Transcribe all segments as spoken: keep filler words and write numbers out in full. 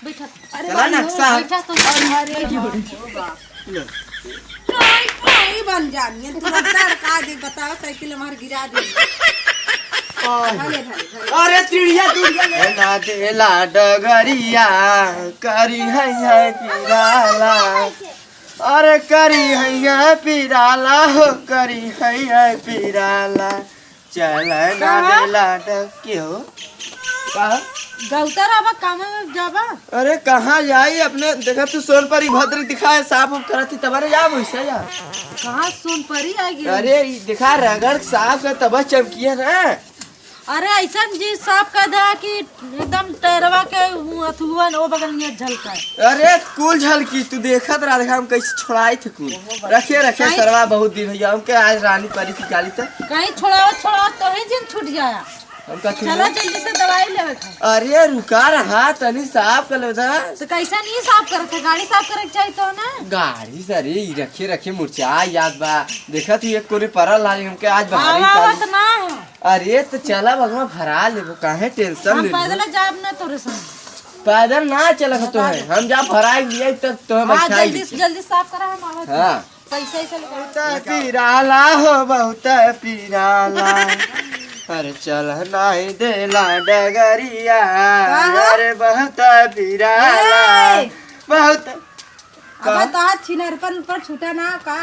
बैठा। अरे चला भाई, ना, हो, साहब। बैठा तो। अरे, अरे, बाप रे बाप। लो। कोई, कोई बन जानी है, तू अब डर का दे, बताओ, साइकिल हमार गिरा दे। ओए। भले, भले, भले। अरे, चिड़िया, चिड़िया। ए ना देला डगरिया, करी है, है पिराला। अरे, करी है, है पिराला हो, करी है, है पिराला। चल ना कहाँ? देला डग-, के हो? कहाँ? गौतर आवा, काम में जाबा? अरे, कहाँ जाई अपने, देखा तू सोनपरी भद्र दिखाए, साफ उफ करत ही, तबरे जाब वैसे जा। कहाँ सोनपरी आ गई? अरे, ई देखा रगड़ साफ कर, तब चमकिया ना। अरे, ऐसन जी साफ कर दे कि एकदम टैरवा के उ अथुआ न, ओ बगल में झलका। अरे, कुल झलकी, तू देखत रहा, देखा हम कैसे छोड़ाई थे कुल। रखे, रखे, कहीं सरवा बहुत दिन भैया, हमके आज रानी परी की गाली तो। कहीं छोड़ावत, छोड़ावत तो ही जिन छूट जाया। हम का चला छुड़वा? जल्दी से दवाई लेवे के। अरे रुका रहा, तनी साफ कर लेवे था। तो कैसा नहीं साफ करत है? गाड़ी साफ करे के चाहिए तो ना। गाड़ी सरे ई रखे रखे मुरझा याद बा। देखा तू एक कोने परल ला, हमके आज बाहर ही आवत निकाली। ना है। अरे तो चला भगवा भरा लेबो, काहे टेंशन हम ले पैदल जाब ना तोरे संग। पैदल ना चलत तो है, हम जा भराई लिए तब तो हम हाँ, बैठाई जल्दी से लेके। जल्दी साफ करा हम आवत हाँ। हैं। पैसा ऐसा लगा। बहुत पिराला हो, बहुत पिराला। अरे चल नाई देला डगरिया। का हो? अरे बहुत पिराला। ए! बहुत अब का? तोहार छिनरपन ऊपर छूटा ना का?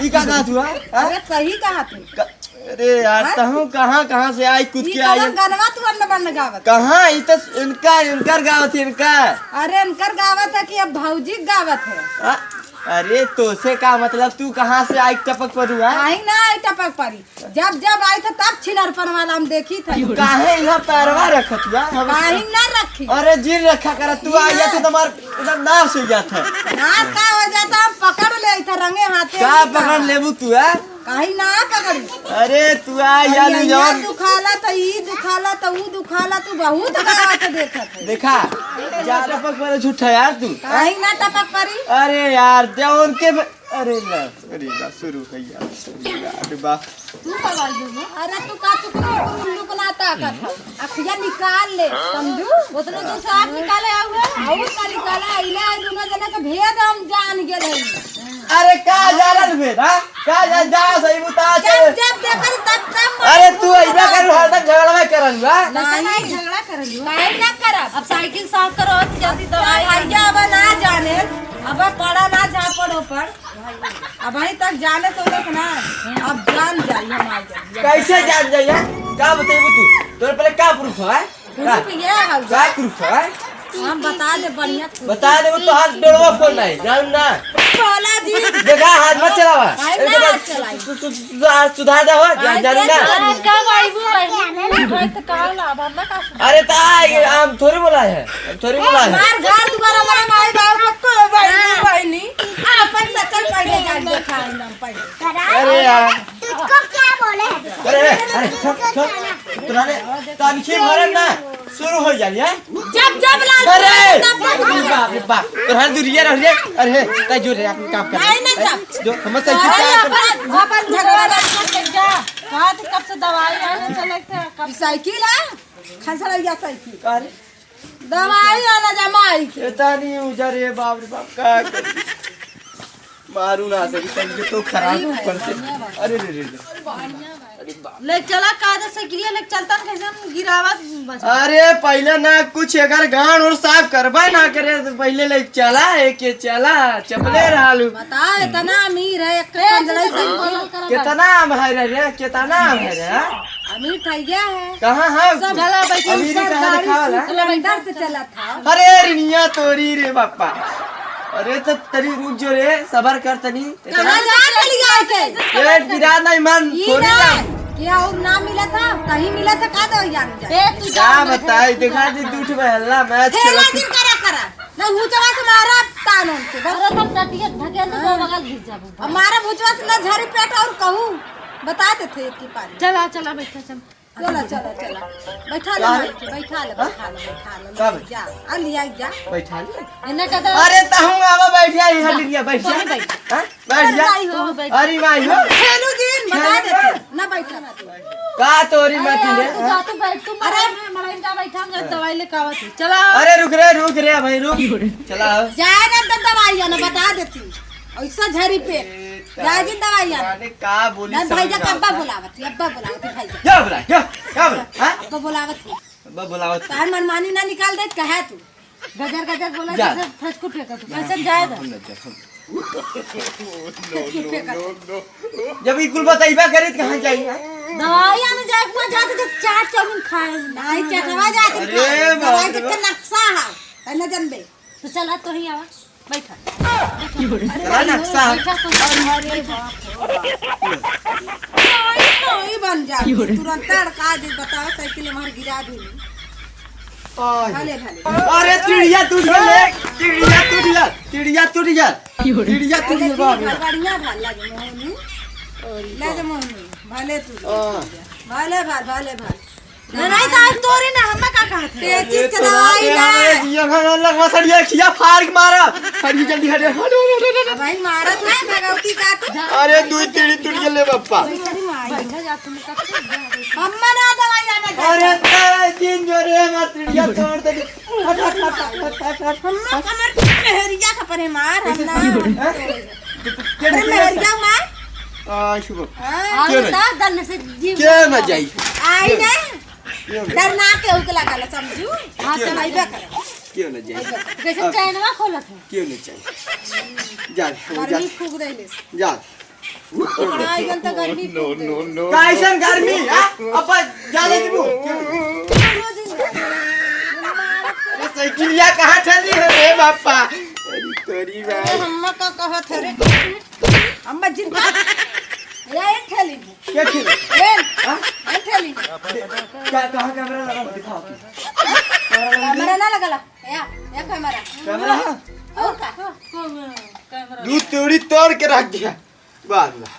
ई का कहत हुआ? हाँ? अरे सही कहा तू। का-, अरे यार, हाँ? तहूँ कहाँ, कहाँ से आई, कूद ई के आई? कवन गनवा तू अन्न बन्न गावत? कहाँ? ई तो इनका, इनकर गावत है, इनका। अरे इनकर गावत है कि अब भौजी के गावत है? आ, अरे तोसे का मतलब, तू कहाँ से आई टपक परू, हाँ? आई ना आई टपक परी, जब जब आई तो तब छिनरपन वाला हम देखी थे। काहे यहाँ पैरवा रखत हुआ? हम काहे ना रखी? अरे जिन रखा कर, तू आ जाते तो हमार एकदम नाश हो जाता है। नाश का हो जाता, हम पकड़ ले थे रंगे हाथे। का पकड़ लेबू तू, है? काहे ना पकड़ी? अरे तू आ यार, यहाँ जौन दुखाला त ई दुखाला त ऊ दुखाला, तू बहुत गावत देखत है। देखा, जा टपक परे झूठा यार तू। काहे ना टपक परी? अरे यार, जौन के ब-, अरे ना, अरे ना, शुरू है यार, अरे यार, बा। तू का बाल दूँ? अरे तू का चुकना, तू लुकना ताकत है। अखिया निकाल ले, समझू? उतने दूर से आँख निकाले आऊ है? आऊ का निकाला, इले दोनों जने के भेद हम जान गेल हई। अरे का जानल भेद, हाँ? का जा, जा सही बता जब, चल। जब देखल तब, तब अरे तू अइबा कर, हरदम झगड़ा करल बा। नहीं, नहीं, झगड़ा करल बा। काहे ना करब? अब साइकिल साफ करो, जल्दी दवाई भैया अब ना जाने, अब पड़ा ना झापड़ो पर। अब अभी तक जाने तो देख ना, अब जान जाई हम आ जाई। कैसे जान जाई, हाँ? का बतेबू तू? तोरे पहले का proof है? Proof ये है। का proof है? हम बता दे बढ़िया proof। बता दे, वो तो हाथ डोड़वा खोल रहा है, जान ना। खोला जी। देखा, हाथ मत चलावा। भाई ना हाथ चलाई। तू, तू, तू, तू हाथ सुधार दे हो, जा-, भाई जानू ना। अरे कब आइबू बहनी? भाई तो कहाँ ला, अब हम ना का सुधार। अरे ता, ये हम थोड़ी बोला है, हम थोड़ी बोला है। हमार घर दुआर, हमारे माई बाप को बहनी, बहनी। अपन सकल पहले जान देखा है ना पहले। अरे यार। तुझको क्या बोले? अरे, अरे, छोड़, छोड़। तोहरे तनखी भरत ना, शुरू हो जाई, हैं? जब, जब लाल अरे! तब, तब। अरे बाप रे बाप, तोहरे दुरिया रह रे। अरे, तै जो रे, अपन काम कर। नहीं, नहीं, जब। जो, हम सही अरे, से अपन, अपन झगड़ा लड़ कर जा। कहाँ थे, कब से दवाई आने चले थे, कब ई साइकिल है? खसड़ैया साइकिल। अरे। दवाई आना जमाई के। ए, तानी उजर, ए बाप रे बाप, का करी? मारू ना सकी, तनिक तो खराब ऊपर से। अरे रे रे रे। ले चला, का दे साइकिलिया ले चलता न, कैसे हम गिरावत बचा। अरे पहले ना कुछ एकर गांड और साफ करबे ना करे, तो पहले ले चला, एक के चला, चपले रहलू। बता, इतना अमीर है, एक ए, कंजरा तू से तो बोला कर। कितना आम है रे, रे, कितना आम है रे, हाँ? अमीर ठैया है। कहाँ है? सब चला बैठ, अमीरी सब कहाँ गाड़ी दिखावला? स्प्लेंडर से चला था। अरे रिनिया तोरी रे बापा। अरे तो तनी रुक जो रे, सबर कर तनी। कहाँ जा चली गई के? पेट गिरा नहीं मन, ई थोड़ी ना। ना। क्या और ना मिला था? कहीं मिला था का दो यार? ए, तू जा का अंदर बताई, खेल। देखा जी, दूठ में हल्ला मैच खेला खेलत। दिन करा करा। ना हुचवा से मारा तान उनके, बस। अरे तब टटिया ढकेल दे, वो बगल घिस जाबू। अब मारा हुचवा से ना झरी पेट और कहूँ। बता देते एक की पारी। चला, चला, बैठा, चल। चला, चला, चला। बैठा ले, का रे? माई के, बैठा ले, हाँ? बैठा ले, बैठा ले, का ले बैठ-, जा। आ, लिया, जा। बैठा ले। इन्हें कहता अरे, त हम आवा, बैठ जा, यहाँ जा। लिया, बैठ जा। तू ही बैठ। हाँ? बैठ अरे, जा। माई हो। तू बैठ। अरे, माई हो। खेलू जी, बता खेलू देते। ना। ना बैठा ना तू। का तोरी अरे मती यार, रे, तू हाँ? जा, तू बैठ, तू अरे मलाइन, मलाइन का बैठा, हम दवाई लेके आवत ही। चला। अरे रुक रे, रुक रे भाई, रुक। चला। जाए ना तो दवाई आना, बता देती। ऐसा झरी पे। ए, जाए जी दवाई आना। माने का बोली ना, समझ भैया में का अब्बा आवता? बुलावत ही, अब्बा बुलावत ही, भैया। क्या बोला? क्या? क्या बोला? हाँ? अब्बा बुलावत ही। अब्बा बुलावत ही। तार मनमानी ना निकाल दे, कहे तू। गजर गजर बोला जा। जैसे फसकुट फेंका तू। कैसे जाए दो? हम ना जा, हम। फसकुट फेंका तू। जब ई कुल बतइबा करे त कहाँ जाई? दवाई आने जाए, कुआं जाते तो चाट चाउमीन खाए। नहीं, चटवा जाते अरे खाए। बाप दवाई रे के बाप। नक्शा है, है ना जनबे? तो चला तो ही आवा, बैठा। चला नक्शा। बैठा तो। अरे बाप रे बाप। नहीं, नहीं बन जा। तुरंत तड़का दे, बताओ, साइकिल हमार गिरा दी। आय। भले, भले। अरे, चिड़िया टूट गया रे, चिड़िया टूट गया, चिड़िया टूट गया, चिड़िया टूट गया, बाप रे। बढ़िया भल लगे मोहनी। लगे मोहनी, भले तू। हाँ। भले भल, भले भल। ना, नहीं तो आज तोरे ना, हमें का कहत है? तेजी अरे, से तोरा दवाई के ना। हमें जिया भर अलग मसड़िया खिया फाड़ के मारा। हट, जल्दी हट, हट, हट, हट, हट। अब भाई मारत है, भगवती का तू। अरे, दुई तीड़ी टूट गेले, बप्पा। बैठा जा, तुम कब से अम्मा ना दवाई आना अरे, तेरे दिन जो रे, मार चिड़िया तोड़ दे। हट, हट, हट, हट, हट, हट। हम ना कमर मेहरिया का परे मार, हम ना। हैं? अरे, मेहरिया मार। आ, शुभ। हाँ। क्यों नहीं? बता, दल में से जीव क्यों ना जाई? आई ना। क्यों नहीं? डर ना के उके लागल, समझू? हाँ, क्यों तो नहीं? अइबे कर। क्यों ना जाई? कैसे अब चैनवा खोलत है? क्यों नहीं जाई? जा, गर्मी जा। फूक देले। जा। हाँ, एकदम तो गर्मी फूक देले। कैसन गर्मी, हाँ? अब ज्यादा जीबू? अरे, साइकिलिया कहाँ ठेली है रे बापा? अरे, तोरी अरे, बाप। हम्मा का कहत है रे? अम्मा जिनका। या एक ठेली में। क्या खेल? ए, हाँ? एक ठेली में। क्या, कहाँ कैमरा लगा? दिखाओ। कैमरा लगा? कैमरा ना लगला। या, या कैमरा। कैमरा है? और का? दू तोड़ी तोड़ के रख दिया। वाह, वाह।